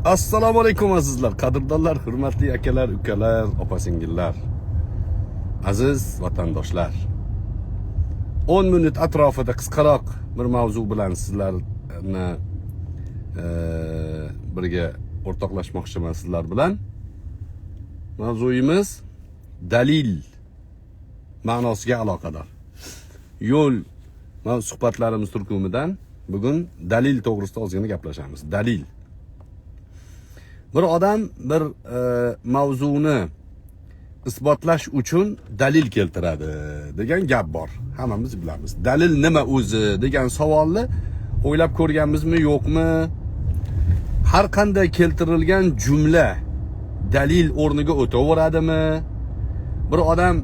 Assalomu alaykum azizlar, qadrdonlar, hurmatli akalar, ukalar, opa singillar. Aziz vatandoshlar. 10 minut atrofida qisqaroq bir mavzu bilan sizlarni birga o'rtoqlashmoqchiman sizlar bilan. Mavzuyimiz dalil ma'nosiga aloqador. Yo'l suhbatlarimiz turkumidan bugun dalil to'g'risida ozgina gaplashamiz. Dalil. Bir odam bir mavzuni isbotlash uchun dalil keltiradi degan gap bor. Hammamiz bilamiz. Dalil nima o'zi degan savolni o'ylab ko'rganmizmi, yo'qmi? Har qanday keltirilgan jumla dalil o'rniga o'taveradimi? Bir odam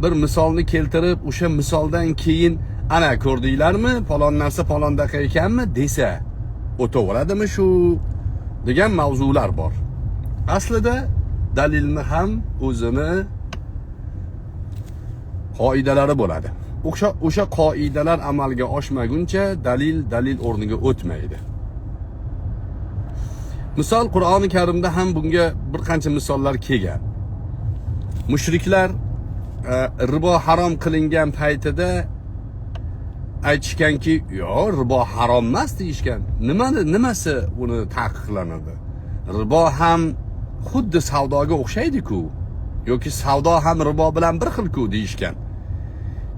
bir misolni keltirib, o'sha misoldan keyin ana ko'rdinglarmi, falon narsa falondaqa ekanmi desa, o'taveradimi shu degan mavzular bor. Aslida dalilni ham o'zini qoidalari bo'ladi. O'sha qoidalar amalga oshmaguncha dalil o'rniga o'tmaydi. Misol Qur'oni Karimda ham bunga bir qancha misollar kelgan. Mushriklar ribo harom qilingan paytida aytishganki, "Yo'q, ribo harom emas" deyishgan. Nimasi uni taqiqlanadi? Ribo ham xuddi savdoga o'xshaydi-ku, yoki savdo ham ribo bilan bir xil-ku deyishgan.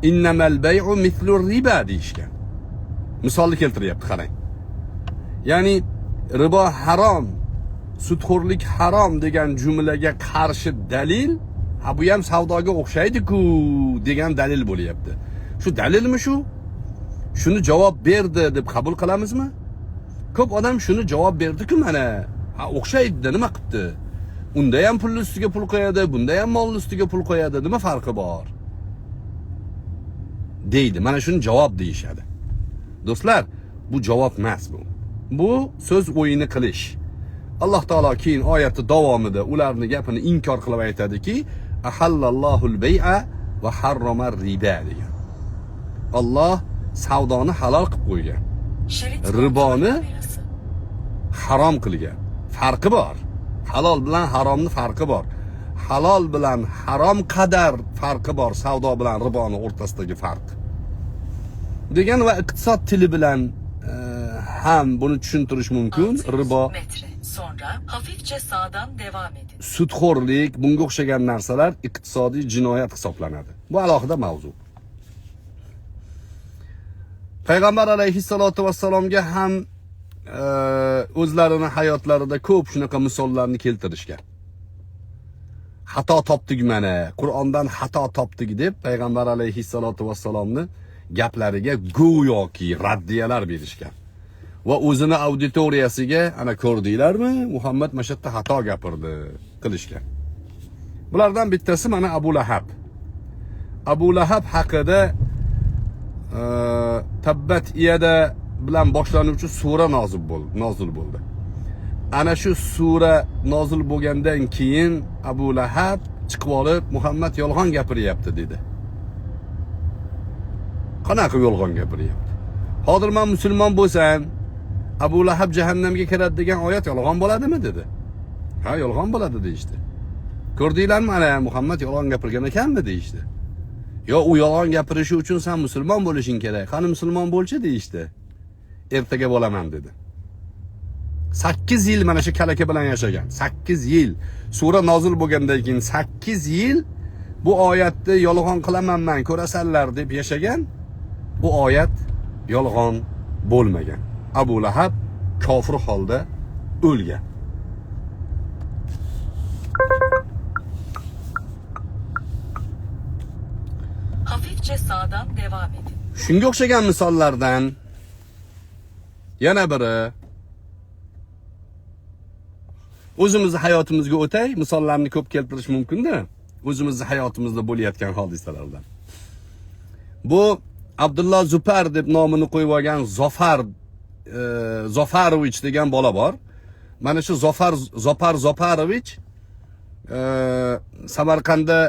Innamal bay'u mithlu riba deyishgan. Misolni keltiryapti, qarang. Ya'ni ribo harom, sudxo'rlik harom degan jumlaga qarshi dalil, ha bu ham savdoga o'xshaydi-ku degan dalil bo'lyapti. Shu dalilmi shu? Shuni javob berdi deb qabul qilamizmi? Ko'p odam shuni javob berdi-ku mana. Ha o'xshaydi, nima qilibdi? Unda ham pulni ustiga pul qo'yadi, bunda ham molni ustiga pul qo'yadi, nima farqi bor? Deydi. Mana shuni javob deyishadi. Do'stlar, bu javob emas bu. Bu so'z o'yini qilish. Alloh taolo keyin oyatning davomida ularning gapini inkor qilib aytadiki, ahallallohul bay'a va harrama riba degan. Alloh savdoni halol qilib qo'ygan. Riboni harom qilgan. Farqi bor. Halol bilan haromning farqi bor. Halol bilan harom qadar farqi bor, savdo bilan riboni o'rtasidagi farq. Degan va iqtisod tili bilan ham buni tushuntirish mumkin. Ribo metre sonra hafifçe sağdan devam edin. Sudxo'rlik, bunga o'xshagan narsalar iqtisodiy jinoyat hisoblanadi. Bu alohida mavzu. Payg'ambar alayhissalotu vassalomga ham o'zlarini hayotlarida ko'p shunaqa misollarni keltirishgan. Xato topdik mana, Qur'ondan xato topdik deb payg'ambar alayhissalotu vassalomni gaplariga go'yoki raddiyalar berishgan. Va o'zini auditoriyasiga ana ko'rdinglarmi, Muhammad mana shu yerda xato gapirdi qilishgan. Bulardan bittasi mana Abu Lahab. Abu Lahab haqida Tabbat iyada bilan boshlanuvchi sura nozil bo'ldi. Ana shu sura nozil bo'lgandan keyin Abu Lahab chiqib olib, Muhammad yolg'on gapiryapti dedi. Qanaqa yolg'on gapiryapti? Hozir men musulmon bo'lsam, Abu Lahab jahannamga kiradi degan oyat yolg'on bo'ladimi dedi. Ha, yolg'on bo'ladi deyishdi. Ko'rdinglarmi ana Muhammad yolg'on gapirgan ekanmi deyishdi. Yo, u yolg'on gapirishi uchun sen musulmon bo'lishing kerak. Qani musulmon bo'lchi deyishdi. Ertaga bo'laman dedi. 8 yil mana shu kalaka bilan yashagan. 8 yil. Sura nozil bo'lgandan keyin 8 yil bu oyatni yolg'on qilaman men, ko'rasanlar deb yashagan. Bu oyat yolg'on bo'lmagan. Abu Lahab kofir holda o'lgan. Hafifçe sağdan devam edin. Shunga o'xshagan misollardan yana biri o'zimizni hayotimizga o'tay, misollarni ko'p keltirish mumkin-da. O'zimizni hayotimizda bo'layotgan hodisalardan. Bu Abdulloh Zufar deb nomini qo'yib olgan Zofar Zofarovich degan bola bor. Mana shu Zofar Zofarovich Samarqandda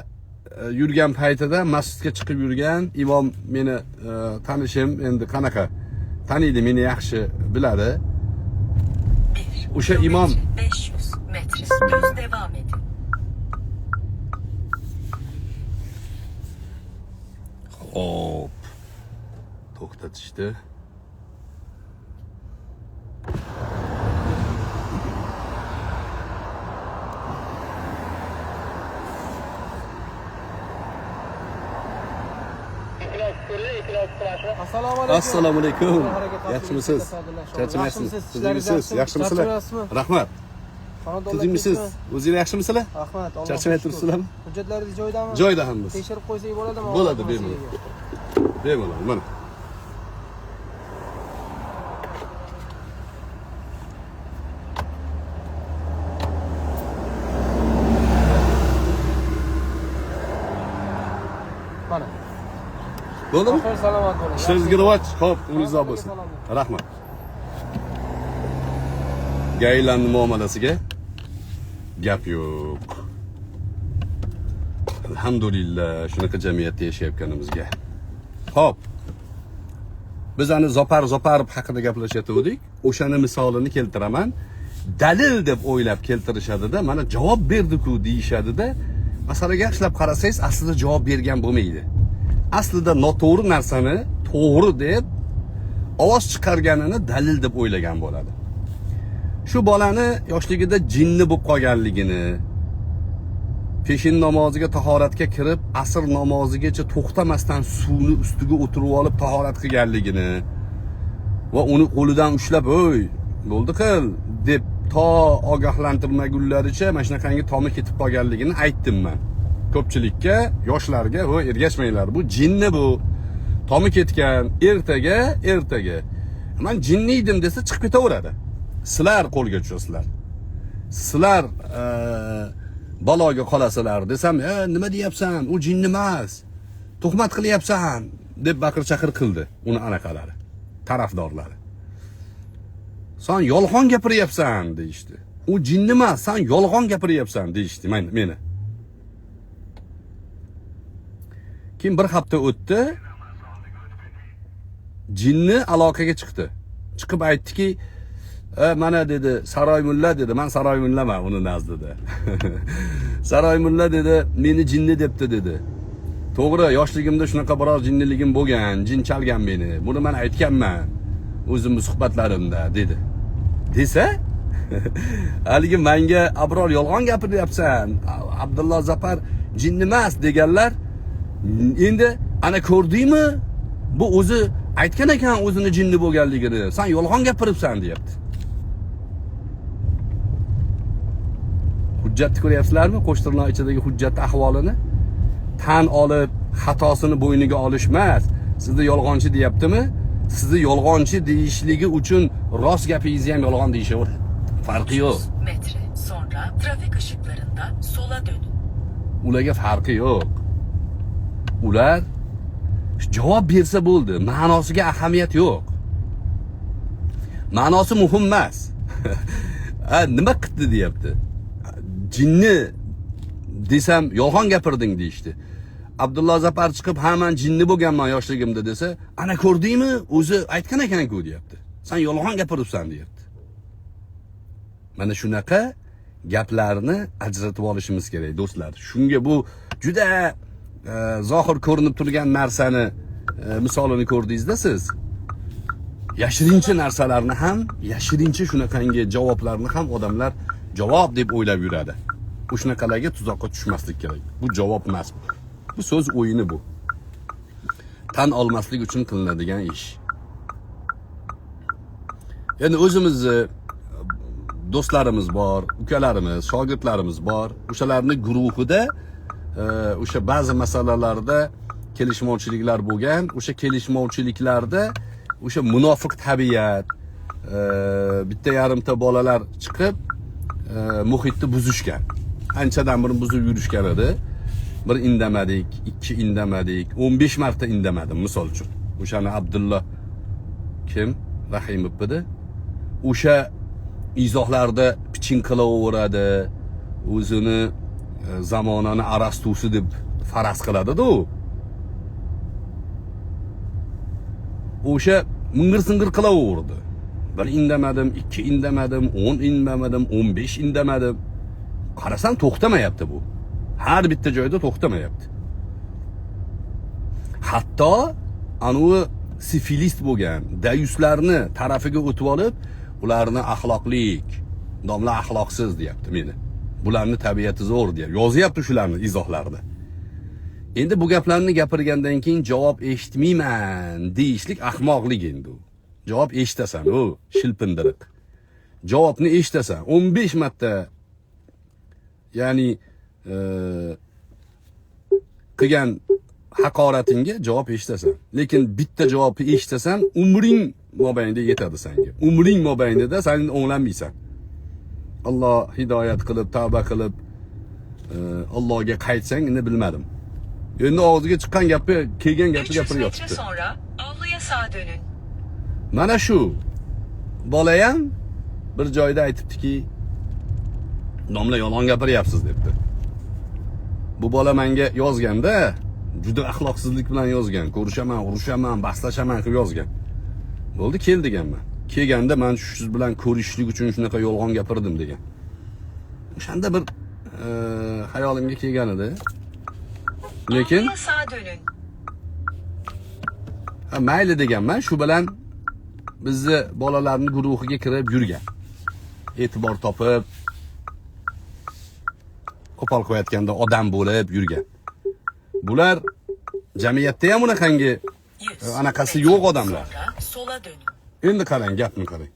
yurgan paytida masjidga chiqib yurgan imom meni tanishim, endi qanaqa taniydi, meni yaxshi biladi. 1. O'sha imom 500 metre düz devam edin. Hop. To'xtatishdi. Assalomu alaykum. Assalomu alaykum. Harakat Yaxshimisiz? Charchamayapsizmi? Yaxshimisiz? Tuzukmisiz? Yaxshimisizlar? Charchamayapsizmi? Rahmat. Xonadonlar Tuzukmisiz? tinchmi? O'zingiz yaxshimisizlar? Rahmat. Allohga Charchamay shukr. turibsizlarmi? Hujjatlaringiz joyidami? Joyida hammasi. Tekshirib qo'ysak bo'ladimi? Bo'ladi, Alloh bemalol. xayrisiga. Bemalol, mana. Mana. Bo'ldimi? Oxir salomat bo'ling. Ishlaringizga rivoj. Xo'p, umringiz uzoq bo'lsin. Rahmat. Gaylanning muomalasiga gap yo'q. Alhamdulillah, shunaqa jamiyatda yashayotganimizga. Xo'p. Biz ani Zopar Zoparov haqida gaplashayotgandik. O'shani misolini keltiraman. Dalil deb o'ylab keltirishadida, mana javob berdi-ku deyishadida, masalaga yaxshilab qarasangiz, aslida javob bergan bo'lmaydi. Aslida noto'g'ri narsani to'g'ri deb ovoz chiqarganini dalil deb o'ylagan bo'ladi. Shu bolani yoshligida jinni bo'lib qolganligini, peshin namoziga tahoratga kirib, asr namozigacha to'xtamasdan suvni ustiga o'tirib olib tahorat qilganligini va uni qo'lidan ushlab, "Oy, bo'ldi qil" deb to ogohlantirmagunlaricha mana shunaqangi tomi ketib qolganligini aytdim men. Ko'pchilikka, yoshlarga, "Voy, ergashmanglar, bu jinni bu. Tomi ketgan, ertaga, ertaga. Men jinni edim" desa chiqib ketaveradi. Sizlar qo'lga tushasizlar. Sizlar baloga qolasizlar desam, nima deyapsan? U jinni emas. Tuhmat qilyapsan" deb baqir-chaqir qildi uni anaqalari, tarafdorlari. Sen yolg'on gapiryapsan deyishdi. U jinni emas, sen yolg'on gapiryapsan deyishdi meni. Keyin bir hafta o'tdi. Jinni aloqaga chiqdi. Chiqib aytdiki, mana dedi, Saroymulla dedi, men Saroymullaman uni nazdida. Saroymulla dedi, meni jinni debdi dedi. To'g'ri, yoshligimda shunaqa biroz jinniligim bo'lgan, jin chalgan meni. Buni men aytganman o'zimni suhbatlarimda dedi. Desa, haligi menga Abror yolg'on gapiryapsan, Abdulloh Zafar jinni emas deganlar endi ana ko'rdingmi? Bu o'zi aytgan ekan o'zini jinni bo'lganligini. Sen yolg'on gapiribsan deyapti. Hujjatni ko'ryapsizlarmi? Qo'shtirnoq ichidagi hujjat ahvolini tan olib, xatosini bo'yniga olish emas. Sizni yolg'onchi deyaptimi? Sizni yolg'onchi deyishligi uchun rost gapingizni ham yolg'on deyishaveradi. Farqi yo'q. 300 metre sonra trafik ışıklarında sola dönün. Ularga farqi yo'q. Ular javob bersa bo'ldi, ma'nosiga ahamiyat yo'q. Ma'nosi muhim emas. Ha, nima qildi deyapti. Jinni desam yolg'on gapirding deyishdi. Abdulloh Zafar chiqib, "Ha, men jinni bo'lganman yoshligimda" desa, "Ana ko'rdingmi? O'zi aytgan ekan-ku" deyapti. Sen yolg'on gapiribsan deyapti. Mana shunaqa gaplarni ajratib olishimiz kerak, do'stlar. Shunga bu juda zohir ko'rinib turgan narsani misolini ko'rdingizda siz. Yashirincha narsalarni ham, yashirincha shunaqangi javoblarni ham odamlar javob deb o'ylab yuradi. O'shanaqalarga tuzoqqa tushmaslik kerak. Bu javob emas. Bu so'z o'yini bu. Tan olmaslik uchun qilinadigan ish. Endi o'zimizni do'stlarimiz bor, ukalarimiz, shogirdlarimiz bor. O'shalarning guruhida o'sha ba'zi masalalarda kelishmovchiliklar bo'lgan. O'sha kelishmovchiliklarda o'sha munofiq tabiat, bitta yarimta bolalar chiqib muhitni buzishgan. Anchadan beri buzib yurishgan edi. Bir indamadik, ikki indamadik, 15 marta indamadim misol uchun. O'shani Abdulla kim? Rahimov edi. O'sha izohlarda piching qilaveradi, o'zini zamonani arastusi deb faraz qiladi-da u. O'sha mingir singir qilaverdi. Bir indamadim, 2 indamadim, 10 indamadim, 15 indamadim. Qarasam to'xtamayapti bu. Har bitta joyda to'xtamayapti. Hatto anuvi sifilist bo'lgan dayuslarni tarafiga o'tib olib, ularni axloqlik, domla axloqsiz deyapti meni. Bularni tabiati zo'r deyapti. Yozyapti shularni izohlarida. Endi bu gaplarni gapirgandan keyin javob eshitmayman deyishlik ahmoqlik endi u. Javob eshitasan, u shilpindiriq. Javobni eshitasan. 15 marta ya'ni qilgan haqoratingga javob eshitasan. Lekin bitta javobni eshitasan, umring mobaynida yetadi senga. Umring mobaynida sen o'nglanmaysan. Alloh hidoyat qilib, tavba qilib, Allohga qaytsang, endi bilmadim. Endi og'ziga chiqqan gapni, kelgan gapni 300 gapirib metre yotibdi. sonra avluya sağa dönün. Mana shu bola ham bir joyda aytibdiki, domla yolg'on gapiryapsiz debdi. Bu bola menga yozganda juda axloqsizlik bilan yozgan. Ko'rishaman, urushaman, bahslashaman qilib yozgan. Bo'ldi, kel deganman. Kelganda men shu siz bilan ko'rishlik uchun shunaqa yolg'on gapirdim degan. O'shanda bir xayolimga kelgan edi. Lekin Avluya sağa dönün. ha, mayli deganman, shu bilan bizni bolalarning guruhiga kirib yurgan. E'tibor topib, qo'pol qo'yayotganda odam bo'lib yurgan. Bular jamiyatda ham unaqangi 100 anaqasi metre yo'q odamlar. Sonra sola dönün. Endi qarang, gapni qarang.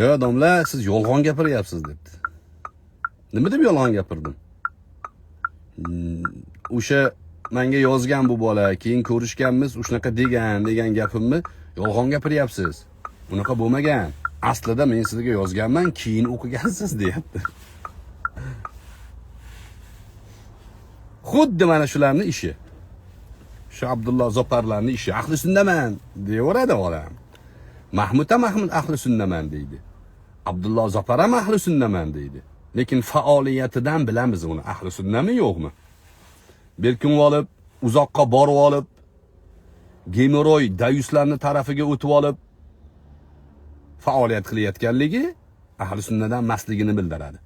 Yo, domla, siz yolg'on gapiryapsiz debdi. Nima deb yolg'on gapirdim? O'sha menga yozgan bu bola, keyin ko'rishganmiz, shunaqa degan degan gapimni yolg'on gapiryapsiz. Unaqa bo'lmagan. Aslida men sizga yozganman, keyin o'qigansiz deyapti. Xuddi mana shularning ishi. Shu Abdulloh Zoparlarning ishi. Ahli sunnaman deyaveradi odam. Mahmud ham ahli sunnaman deydi. Abdulloh Zopar ham ahli sunnaman deydi. Lekin faoliyatidan bilamiz uni ahli sunnami yo'qmi? Berkinib olib, uzoqqa borib olib, gemoroy dayuslarning tarafiga o'tib olib faoliyat qilayotganligi ahli sunnadan emasligini bildiradi.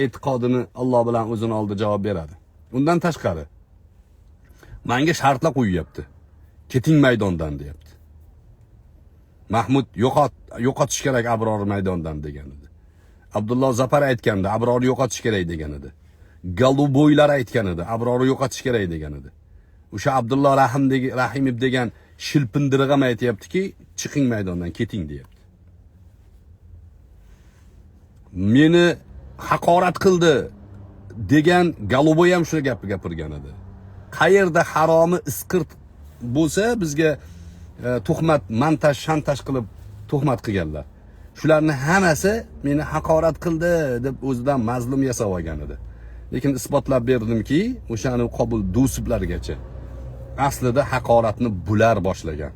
E'tiqodini Alloh bilan o'zini oldida javob beradi. Undan tashqari menga shartlar qo'yyapti. Keting maydondan deyapti. Mahmud yo'qotish kerak Abror maydondan degan edi. Abdulloh Zafar aytganda Abrorni yo'qotish kerak degan edi. Galuboylar aytgan edi, Abrorni yo'qotish kerak degan edi. O'sha Abdulloh Rahimov degan shilpindirig'am ham aytayaptiki, chiqing maydondan, keting deyapti. Meni haqorat qildi degan Galuboy ham shu gapni gapirgan edi. Qayerda haromi isqirt bo'lsa bizga tuhmat, montaj, shantaj qilib tuhmat qilganlar. Shularning hammasi meni haqorat qildi deb o'zidan mazlum yasab olgan edi. Lekin isbotlab berdimki, o'shani qabul dusiblargacha aslida haqoratni bular boshlagan.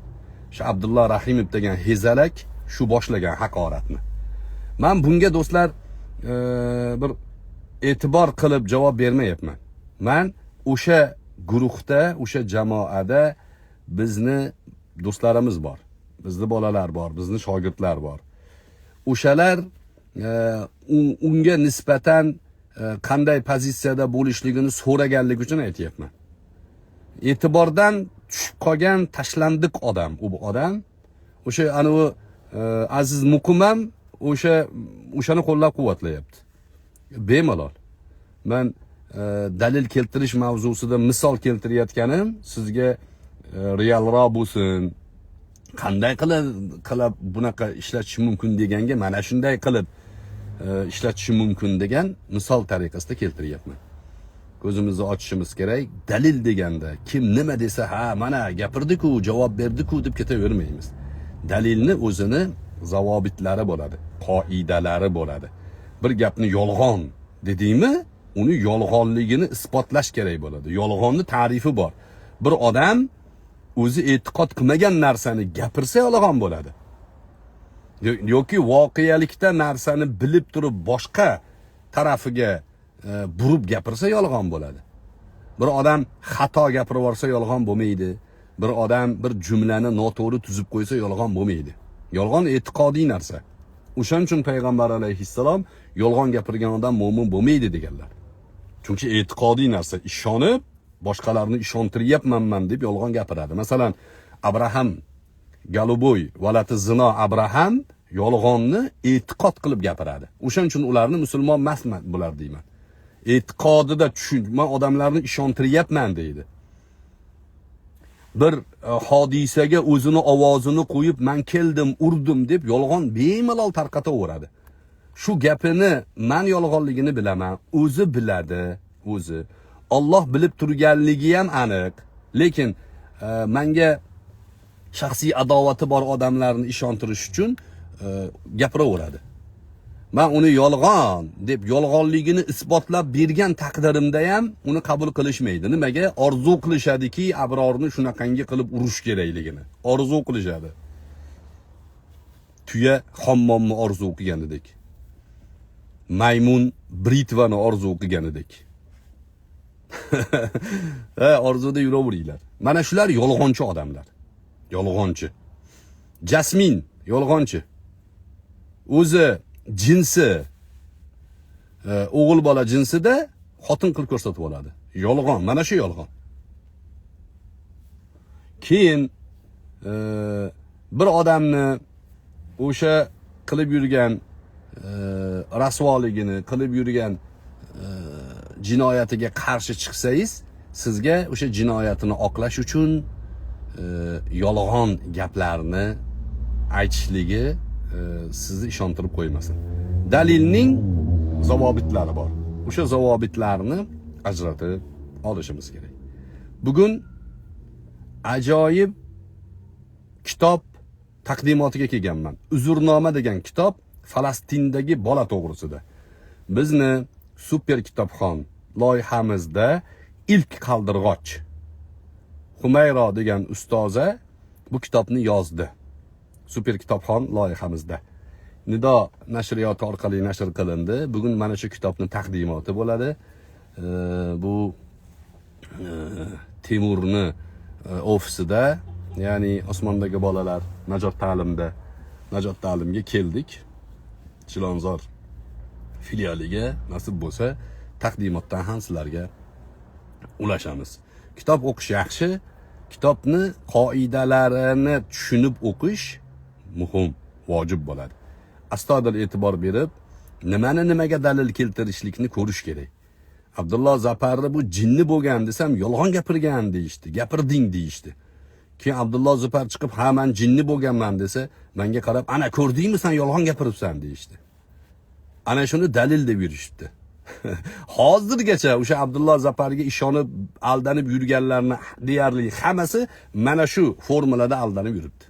Shu Abdulloh Rahimov degan hezalak shu boshlagan haqoratni. Men bunga do'stlar bir e'tibor qilib javob bermayapman. Men o'sha guruhda, o'sha jamoada bizni do'stlarimiz bor. Bizni bolalar bor, bizni shogirdlar bor. O'shalar unga nisbatan qanday pozitsiyada bo'lishligini so'raganlik uchun aytyapman. E'tibordan tushib qolgan tashlandiq odam, u odam o'sha anavi Aziz Muqim ham o'shani qo'llab-quvvatlayapti. Bemalol. Men dalil keltirish mavzusida misol keltirayotganim sizga realroq bo'lsin, qanday qilib bunaqa ishlatish mumkin deganga mana shunday qilib ishlatish mumkin degan misol tariqasida keltiryapman. Ko'zimizni ochishimiz kerak. Dalil deganda kim nima desa, ha mana gapirdi-ku, javob berdi-ku deb ketavermaymiz. Dalilni o'zini zavobitlari bo'ladi, qoidalari bo'ladi. Bir gapni yolg'on dedingmi, uni yolg'onligini isbotlash kerak bo'ladi. Yolg'onni ta'rifi bor. Bir odam o'zi e'tiqod qilmagan narsani gapirsa yolg'on bo'ladi. Yoki voqealikda narsani bilib turib boshqa tarafiga burib gapirsa yolg'on bo'ladi. Bir odam xato gapirib yuborsa yolg'on bo'lmaydi. Bir odam bir jumlani noto'g'ri tuzib qo'ysa yolg'on bo'lmaydi. Yolg'on e'tiqodiy narsa. O'shaning uchun payg'ambar alayhissalom yolg'on gapirgan odam mo'min bo'lmaydi deganlar. Chunki e'tiqodiy narsa, ishonib boshqalarni ishontiryapmanman deb yolg'on gapiradi. Masalan, Abraham Galuboy valati zino Abraham yolg'onni e'tiqod qilib gapiradi. O'shaning uchun ularni musulmon emasman bular deyman. E'tiqodida tushun, men odamlarni ishontiryapman deydi. Bir hodisaga o'zini ovozini qo'yib, men keldim, urdim deb yolg'on bemalol tarqataveradi. Shu gapini men yolg'onligini bilaman, o'zi biladi, o'zi. Alloh bilib turganligi ham aniq. Lekin menga shaxsiy adovati bor odamlarni ishontirish uchun gapiraveradi. Men uni yolg'on deb yolg'onligini isbotlab bergan taqdirimda ham uni qabul qilishmaydi. Nimaga? Orzu qilishadiki, Abrorni shunaqangi qilib urush kerakligini. Orzu qilishadi. Tuya hammomni orzu qilganidek. Maymun britvani orzu qilganidek. Ha, orzuda yuraveringlar. Mana shular yolg'onchi odamlar. Yolg'onchi. Jasmin yolg'onchi. O'zi jinsi o'g'il bola jinsida xotin qilib ko'rsatib oladi. Yolg'on, mana shu yolg'on. Keyin bir odamni o'sha qilib yurgan rasvoligini, qilib yurgan jinoyatiga qarshi chiqsangiz, sizga o'sha jinoyatini oqlash uchun yolg'on gaplarni aytishligi sizni ishontirib qo'ymasin. Dalilning zavobitlari bor. O'sha zavobitlarni ajratib olishimiz kerak. Bugun ajoyib kitob taqdimotiga kelganman. Uzrnoma degan kitob Falastindagi bola to'g'risida. Bizni super kitobxon loyihamizda ilk qaldirg'och Humayro degan ustoza bu kitobni yozdi. Super kitobxon loyihamizda. Nido nashriyoti orqali nashr qilindi. Bugun mana shu kitobni taqdimoti bo'ladi. Bu Temurni ofisida, ya'ni Osmondagi bolalar Najot ta'limda, Najot ta'limga keldik. Chilonzor filialiga nasib bo'lsa taqdimotdan ham sizlarga ulashamiz. Kitob o'qish yaxshi, kitobni qoidalarini tushunib o'qish muhim, vojib bo'ladi. Astoydil e'tibor berib, nimani nimaga dalil keltirishlikni ko'rish kerak. Abdulloh Zaparni bu jinni bo'lgan desam, yolg'on gapirgan deyishdi, gapirding deyishdi. Keyin Abdulloh Zafar chiqib, ha men jinni bo'lganman desa, menga qarab, ana ko'rdingmi sen yolg'on gapiribsan deyishdi. Ana shuni dalil deb yurishibdi. Hozirgacha o'sha Abdulloh Zaparga ishonib, aldanib yurganlarni deyarli hammasi mana shu formulada aldanib yuribdi.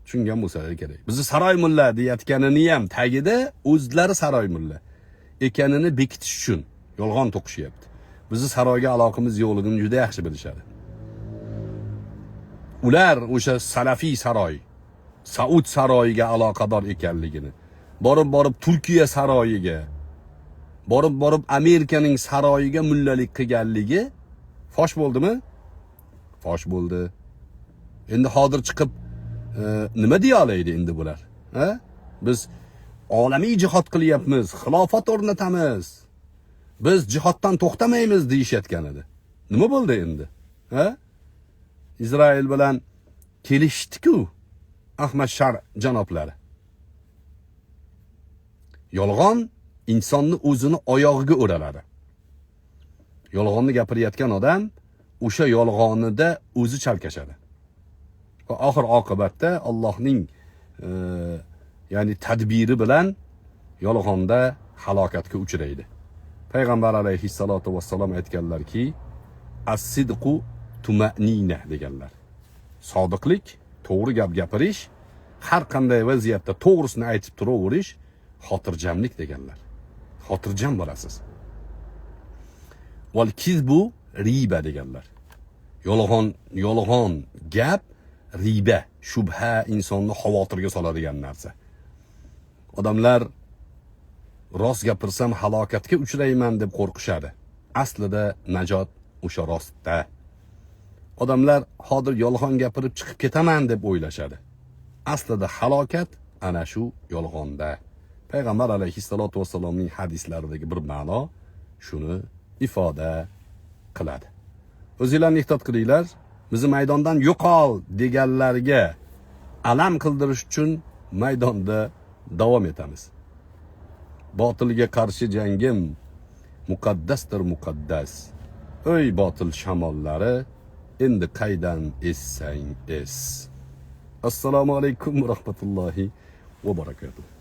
Tushungan bo'lsalar kerak. Bizni saroy mulla deyayotganini ham tagida o'zlari saroy mulla ekanini bekitish uchun yolg'on to'qishyapti. Bizni saroyga aloqamiz yo'qligini juda yaxshi bilishadi. Ular o'sha salafiy saroy, Saud saroyiga aloqador ekanligini, borib-borib Turkiya saroyiga, borib-borib Amerikaning saroyiga mullalik qilganligi fosh bo'ldimi? Fosh bo'ldi. Endi hozir chiqib nima deya oladi endi bular? Ha? Biz olamiy jihod qilyapmiz, xilofat o'rnatamiz. Biz jihoddan to'xtamaymiz deyishayotgan edi. Nima bo'ldi endi? Ha? Isroil bilan kelishdi-ku Ahmad Shar janoblari. Yolg'on insonni o'zini oyog'iga o'raladi. Yolg'onni gapirayotgan odam o'sha yolg'onida o'zi chalkashadi. Va oxir oqibatda Allohning ya'ni tadbiri bilan yolg'onda halokatga uchraydi. Payg'ambar alayhissalotu vassalom aytganlarki, as-sidqu tuma'nina deganlar. Sodiqlik, to'g'ri gap gapirish, har qanday vaziyatda to'g'risini aytib turaverish xotirjamlik deganlar. Xotirjam bo'lasiz. Val kizbu riba deganlar. Yolg'on gap riba, shubha insonni xavotirga soladigan narsa. Odamlar rost gapirsam halokatga uchrayman deb qo'rqishadi. Aslida najot o'sha rostda. Odamlar hozir yolg'on gapirib chiqib ketaman deb o'ylashadi. Aslida halokat ana shu yolg'onda. Payg'ambar alayhissalotu vassalomning hadislaridagi bir ma'no shuni ifoda qiladi. O'zinglarni ehtiyot qilinglar, bizni maydondan yo'qol deganlarga alam qildirish uchun maydonda davom etamiz. Botilga qarshi jangim muqaddasdir muqaddas. Ey botil shamollari, endi qaydan essang es. Assalomu alaykum va rahmatullohi va barakatuh.